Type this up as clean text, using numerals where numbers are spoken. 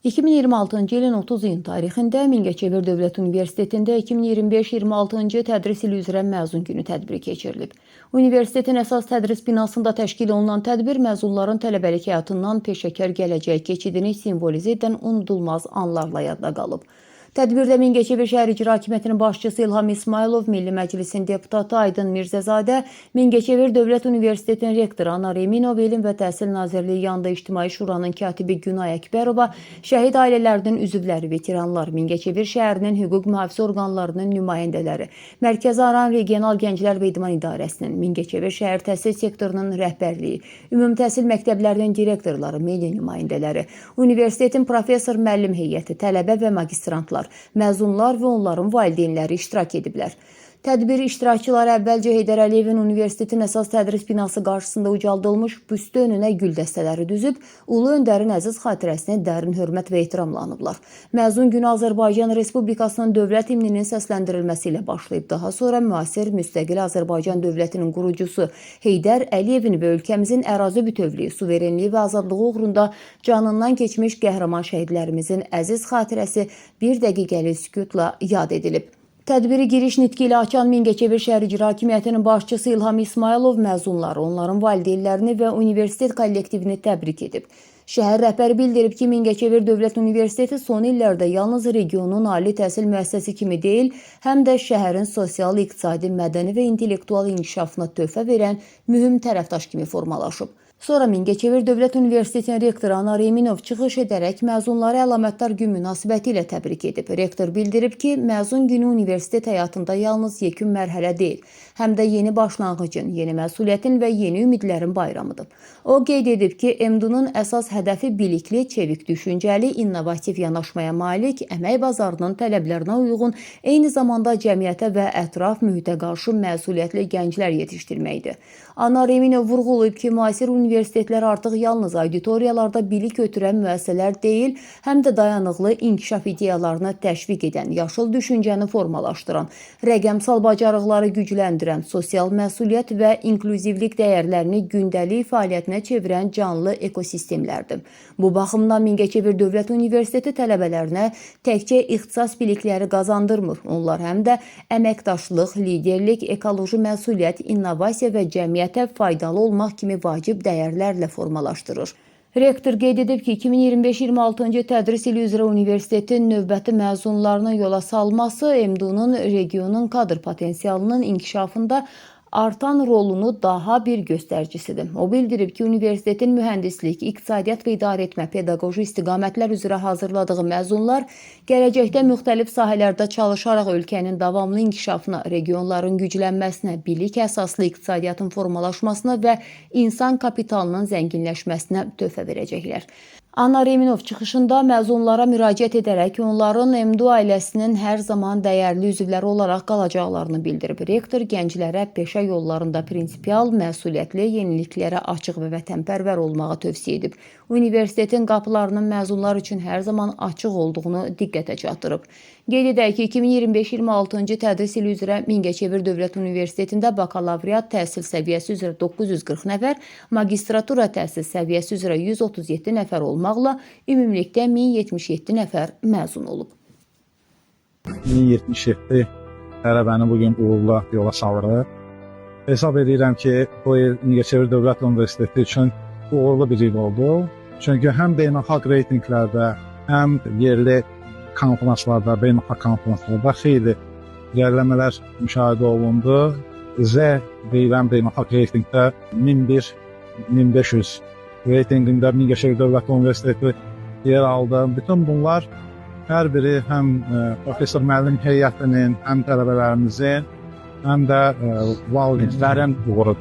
2026-cı ilin 30 iyun tarixində Mingəçevir Dövlət Universitetində 2025-26-cı tədris ili üzrə məzun günü tədbiri keçirilib. Universitetin əsas tədris binasında təşkil olunan tədbir məzunların tələbəlik həyatından peşəkar gələcək keçidini simvolizə edən unudulmaz anlarla yadda qalıb. Tədbirdə Mingəçevir şəhər İcra Hakimiyyətinin başçısı İlham İsmayılov, Milli Məclisin deputatı Aydın Mirzəzadə, Mingəçevir Dövlət Universitetinin rektoru Anar Eminov, Elm və Təhsil Nazirliyi yanında İctimai Şuranın katibi Günay Əkbərova, şəhid ailələrinin üzvləri, veteranlar, Mingəçevir şəhərinin hüquq mühafizə orqanlarının nümayəndələri, Mərkəzi Aran Regional Gənclər və İdman İdarəsinin, Mingəçevir şəhər təhsil sektorunun rəhbərliyi, ümumi təhsil məktəblərinin direktorları, media nümayəndələri, universitetin professor müəllim heyəti, tələbə və magistrantlar, məzunlar və onların valideynləri iştirak ediblər. Tədbir iştirakçıları əvvəlcə Heydər Əliyevin universitetin əsas tədris binası qarşısında ucaldılmış büstü önünə gül dəstələri düzüb, Ulu Öndərin əziz xatirəsini dərin hörmət və ehtiramla anıblar. Məzun günü Azərbaycan Respublikasının dövlət himninin səsləndirilməsi ilə başlayıb. Daha sonra müasir müstəqil Azərbaycan dövlətinin qurucusu Heydər Əliyevin və ölkəmizin ərazi bütövlüyü, suverenliyi və azadlığı uğrunda canından keçmiş qəhrəman şəhidlərimizin əziz xatirəsi bir dəqiqəlik sükutla yad edilib. Tədbiri giriş nitqi ilə açan Mingəçevir şəhər İcra Hakimiyyətinin başçısı İlham İsmayılov məzunları, onların valideynlərini və universitet kollektivini təbrik edib. Şəhər rəhbəri bildirib ki, Mingəçevir Dövlət Universiteti son illərdə yalnız regionun ali təhsil müəssisəsi kimi deyil, həm də şəhərin sosial, iqtisadi, mədəni və intellektual inkişafına töhfə verən mühüm tərəfdaş kimi formalaşıb. Sonra Mingəçevir Dövlət Universitetinin rektoru Anar Eminov çıxış edərək məzunları əlamətdar gün münasibəti ilə təbrik edib. Rektor bildirib ki, məzun günü universitet həyatında yalnız yekun mərhələ deyil, həm də yeni başlanğıcın, yeni məsuliyyətin və yeni ümidlərin bayramıdır. O qeyd edib ki, MDU-nun əsas hədəfi bilikli, çevik düşüncəli, innovativ yanaşmaya malik, əmək bazarının tələblərinə uyğun, eyni zamanda cəmiyyətə və ətraf mühitə qarşı məsuliyyətli gənclər yetişdirməkdir. Anar Eminov vurğulayıb ki, müasir universitetlər artıq yalnız auditoriyalarda bilik ötürən müəssisələr deyil, həm də dayanıqlı inkişaf ideyalarını təşviq edən, yaşıl düşüncəni formalaşdıran, rəqəmsal bacarıqları gücləndirən, sosial məsuliyyət və inklüzivlik dəyərlərini gündəlik fəaliyyətinə çevirən canlı ekosistemlərdir. Bu baxımdan Mingəçevir Dövlət Universiteti tələbələrinə təkcə ixtisas bilikləri qazandırmır. Onlar həm də əməkdaşlıq, liderlik, ekoloji məsuliyyət, innovasiya və cəmiyyətə faydalı olmaq kimi vacib dəyərlərlə formalaşdırır. Rektor qeyd edib ki, 2025-26-cı tədris ili üzrə universitetin növbəti məzunlarını yola salması MDU-nun regionun kadr potensialının inkişafında artan rolunu daha bir göstəricisidir. O bildirib ki, universitetin mühəndislik, iqtisadiyyat və idarəetmə, pedaqoji istiqamətlər üzrə hazırladığı məzunlar gələcəkdə müxtəlif sahələrdə çalışaraq ölkənin davamlı inkişafına, regionların güclənməsinə, bilik əsaslı iqtisadiyyatın formalaşmasına və insan kapitalının zənginləşməsinə töhfə verəcəklər. Anar Eminov çıxışında məzunlara müraciət edərək onların MDU ailəsinin hər zaman dəyərli üzvləri olaraq qalacaqlarını bildirib. Rektor gənclərə peşə yollarında prinsipial, məsuliyyətli, yeniliklərə açıq və vətənpərvər olmağı tövsiyə edib. Universitetin qapılarının məzunlar üçün hər zaman açıq olduğunu diqqətə çatdırıb. Qeyd edək ki, 2025-26-cı tədris ili üzrə Mingəçevir Dövlət Universitetində bakalavriat təhsil səviyyəsi üzrə 940 nəfər, magistratura təhsil səviyyəsi üzrə 137 nəfər olmaqla ümumilikdə 1077 nəfər məzun olub. 1077 tələbəni bugün uğurla yola salırıq. Hesab edirəm ki, bu il Mingəçevir Dövlət Universiteti üçün uğurlu bir il oldu. Çünki həm beynəlxalq reytinqlərdə, həm yerli konfranslarda, beynəlxalq konfranslarda xeyli irəliləmələr müşahidə olundu. Z deyilən beynəlxalq reytinqdə 1001, 1500 reytinqində Mingəçevir Dövlət Universiteti yer aldı. Bütün bunlar hər biri həm professor müəllim heyətinin, həm tələbələrimizin, həm də valideynlərin uğurudur.